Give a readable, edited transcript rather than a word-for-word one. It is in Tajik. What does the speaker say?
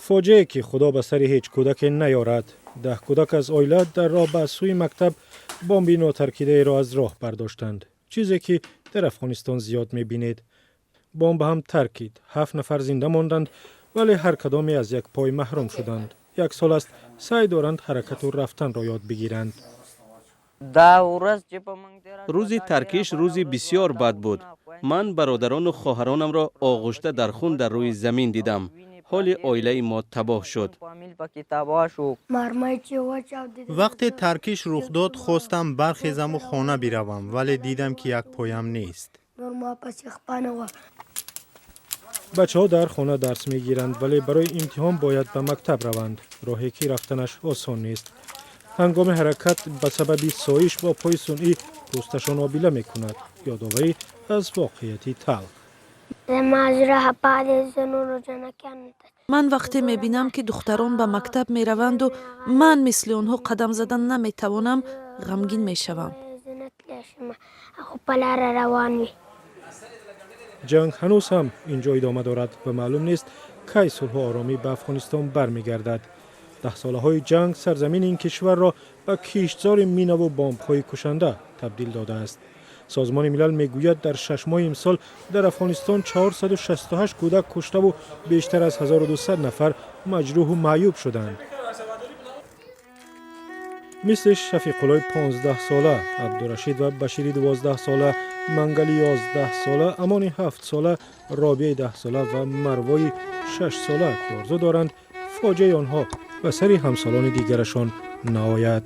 Фоҷиае, ки Худо ба сари ҳеҷ кӯдаке наёрад. 10 кӯдак аз оила дар роҳ ба сӯи мактаб бомби нотаркидаеро аз роҳ бардоштанд, чизе ки дар Афғонистон зиёд мебинед. Бомб ҳам таркид. Ҳафт нафар зинда монданд, вале ҳар кадоме аз як пой маҳрум шуданд. Як сол аст, саъй доранд ҳаракату рафтанро ёд бигиранд. Рӯзи таркиш рӯзи бисьёр бад буд. Ман бародарону хоҳаронамро оғушта дар хун дар рӯи замин дидам. Ҳоли оилаи мо табоҳ шуд. Вақте таркиш рух дод, хостам бархезаму хона биравам, вале дидам, ки як поям нест. Бачаҳо дар хона дарс мегиранд, вале барои имтиҳон бояд ба мактаб раванд, роҳе ки рафтанаш осон нест. Ҳангоми ҳаракат ба сабаби соиш бо пои сунъӣ пӯсташон обила мекунад. Ёдоварӣ аз воқеияти талх. Ман вақте мебинам, ки духтарон ба мактаб мераванду ман мисли онҳо қадам задан наметавонам, ғамгин мешавам. Ҷанг ҳанӯз ҳам ин ҷо идома дорад ва маълум нест, кай сулҳу оромӣ ба Афғонистон бармегардад. Даҳсолаҳои ҷанг сарзамини ин кишварро ба киштзори минаву бомбҳои кушанда табдил додааст. Созмони Милал мегӯяд, дар 6 моҳи имсол дар Афғонистон 468 кӯдак куштаву бештар аз 1200 нафар маҷрӯҳу маъюб шуданд. Мисли Шафиқуллои 15-сола, Абдурашид ва Башири 12-сола, Мангали 11-сола, Амони 7-сола, Робияи 10-сола ва Марвои 6-сола, ки орзу доранд, фоҷиаи онҳо ба сари ҳамсолони дигарашон наояд.